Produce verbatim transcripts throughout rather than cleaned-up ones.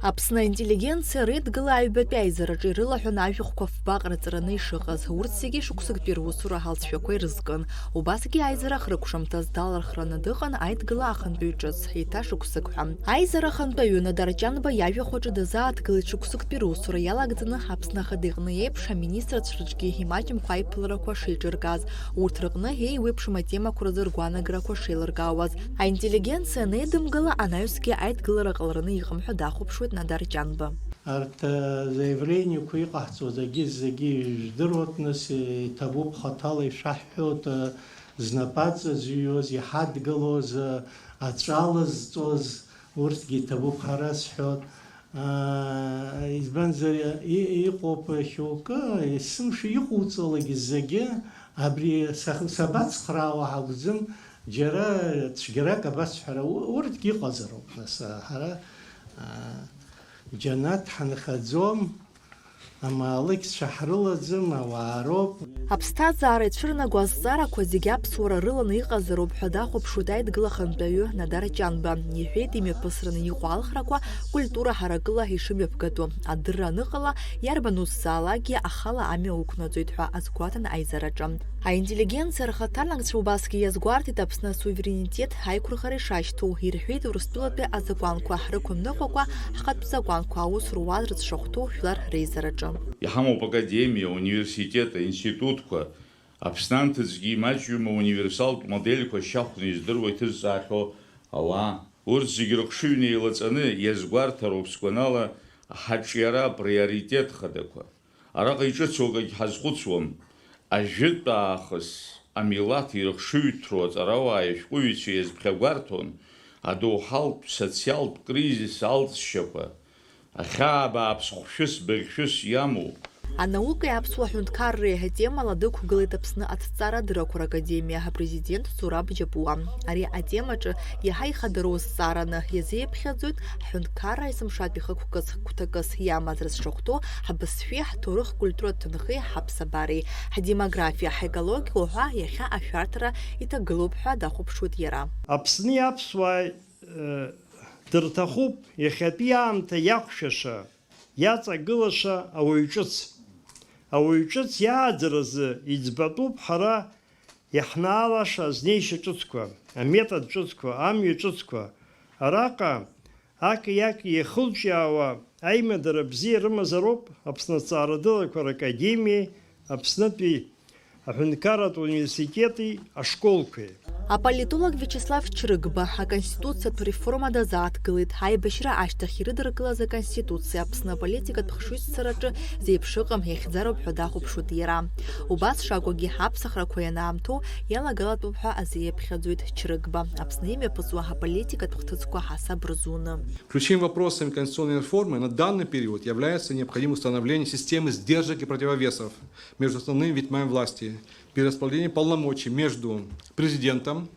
Аԥсны аинтеллигенциа Реидгыла аҩбатәи аизараҿы ирылаҳәан ажәахәқәа фбаҟа рҵараны ишыҟаз, урҭ зегьы шықәсыктәи русура алҵшәақәа ирызкын. Убасгьы аизара хрықәшамҭаз далархәраны дыҟан Аидгыла ахантәаҩ ҿыц, еиҭа шықәсык ҳәа. Аизара ахантәаҩы Надар Ҷанба иажәахә аҿы дазааҭгылеит шықәсыктәи русура иалагӡаны Аԥсны Ахада иҟны еиԥш аминистрцәа рҿгьы имаҷымкәа аиԥыларақәа шеиҿыркааз, урҭ рыҟны еиуеиԥшым атемақәа рзы ргәаанагарақәа шеилыркаауаз, аинтеллигенциа анеидымгыла, анаҩсгьы аидгылара ҟалараны иҟам ҳәа дахәаԥшуеит Надар Ҷанба. Арҭ, э, заявлениеқәа иҟаҳҵоз агьы зегьы ижәдыруеит, нас, э, иҭабуп, хаҭала ишәаҳҳәоит, э, знапаҵа зҩуаз, иҳадгылоз, э, аҵәала зҵоз, урҭгьы иҭабуп ҳәа расҳәоит. Аа, избанзар, и-, иҟоуп шьоукы, есымша иҟоуҵалак зегьы, абри са-, сабацхраауа акәӡам, џьара цәгьарак абасҳәара, у-, урҭгьы иҟазароуп, нас, ҳара, аа, џьанаҭ ҳанхаӡом, амаалықьцәа ҳрылаӡам, ауаа роуп. Аԥсҭазаара ицәырнаго азҵаарақәа зегьы аԥсуара рыланы иҟазароуп ҳәа дахәаԥшуеит аидгыла ахантәаҩы Надар Ҷанба. Иҳәеит, имҩаԥысраны иҟоу алхрақәа культура ҳаракыла ишымҩаԥгатәу. Адырра аныҟала, иарбан ус заалакгьы ахала амҩа уқәнаҵоит ҳәа азгәаҭан аизараҿы. Аинтеллигенциа рхаҭарнакцәа убасгьы иазгәарҭеит Аԥсны асуверенитет аиқәырхара ишашьҭоу, ирҳәеит Урыстәылатәи азакәанқәа рықәымныҟәакәа, ҳхатә закәанқәа аус руаз рыцәшахәҭоу жәлар реизараҿы. Иҳамоуп академиа, университет, аинститутқәа, Аԥсны анҭыҵгьы имаҷҩым ауниверсалтә модельқәа шьахәны издыруа иҭызҵаахьоу ауаа. Урҭ зегьы рыхшыҩ неилаҵаны иазгәарҭароуп, сгәанала, ҳаҿиара априоритет хадақәа. Араҟа иҿыцу акагь ҳазхәыцуам. Ажәытә аахыс амилаҭ ирыхшыҩҭроу аҵарауааи ашәҟәыҩҩцәеи иазԥхьагәарҭон адоуҳалтә социалтә кризис алҵшьақәа, ахьаа бааԥс хәшәыс быӷьшәыс иамоу. Анаукеи аԥсуа ҳәынҭқарреи атемала дықәгылеит Аԥсны аҭҵаарадыррақәа ракадемиа апрезидент Зураб Џьапуа. Ари атемаҿы иаҳа ихадароу азҵаараны иазеиԥхьаӡоит ҳҳәынҭқарра есымшатәи хықәкыс гәҭакыс иамаз рызшахәҭоу ҳбызшәеи ҳҭоурых-культуратә ҭынхеи ҳаԥсабареи, ҳдемографиа, ҳекологиа уҳәа иахьа ашәарҭара иҭагылоуп ҳәа дахәаԥшуеит иара. Аԥсни аԥсуааи, э, дырҭахуп иахьатәи аамҭа иақәшәаша, иаҵагылаша ауаҩ ҿыц. Ауаҩ ҿыц иааӡаразы иӡбатәуп ҳара иаҳнаалаша азнеишьа ҿыцқәа, аметод ҿыцқәа, амҩа ҿыцқәа. Араҟа аки-аки иахылҿиаауа аимадара бзиа рымазароуп Аԥсны аҭҵаарадыррақәа ракадемиеи Аԥснытәи аҳәынҭқарратә университети ашколқәеи. Аполитолог Виачеслав Чрыгба аконституциатә реформа дазааҭгылеит, аибашьра ашьҭахь ирыдыркылаз аконституциа Аԥсны аполитикатә хшыҩзцараҿы зеиԥш ыҟам, иахьӡароуп ҳәа дахәаԥшуеит иара. Убас шакәугьы, аԥсахрақәа ианаамҭоу иалагалатәуп ҳәа азеиԥхьаӡоит Чрыгба, Аԥсны имҩаԥысуа аполитикатә хҭысқәа ҳасаб рзуны. Ключевым вопросом конституционной реформы на данный период является необходимое установление системы сдержек и противовесов между основными ветвями власти, перераспределение полномочий между президентом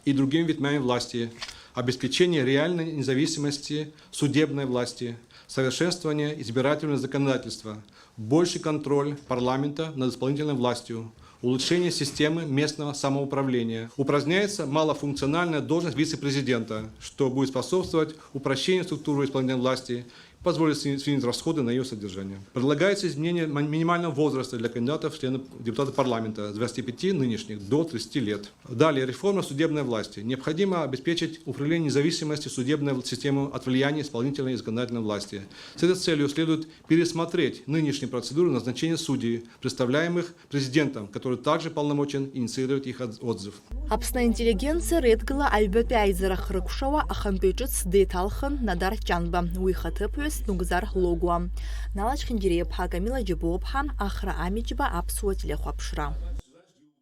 и другими ветвями власти, обеспечение реальной независимости судебной власти, совершенствование избирательного законодательства, больший контроль парламента над исполнительной властью, улучшение системы местного самоуправления. Упраздняется малофункциональная должность вице-президента, что будет способствовать упрощению структуры исполнительной власти, позволит сни-, снизить расходы на её содержание. Предлагается изменение ма-, минимального возраста для кандидатов в члены депутата парламента с двадцати пяти нынешних до тридцати лет. Далее, реформа судебной власти. Необходимо обеспечить управление независимости судебной системы от влияния исполнительной и законодательной власти. С этой целью следует пересмотреть нынешние процедуры назначения судей, представляемых президентом, который также полномочен инициировать их отз-, отзыв. Аԥсны аинтеллигенциа Реидгыла аҩбатәи аизара хрыкәшауа ахантәаҩ ҿыц деиҭалхын Надар Ҷанба, уи ихаҭыԥуаҩыс Нугзар Логуа. Нала Чхиндириаԥҳа, Камила Џьабуаԥҳа, Ахра Амиџьба, Аԥсуа телехәаԥшра.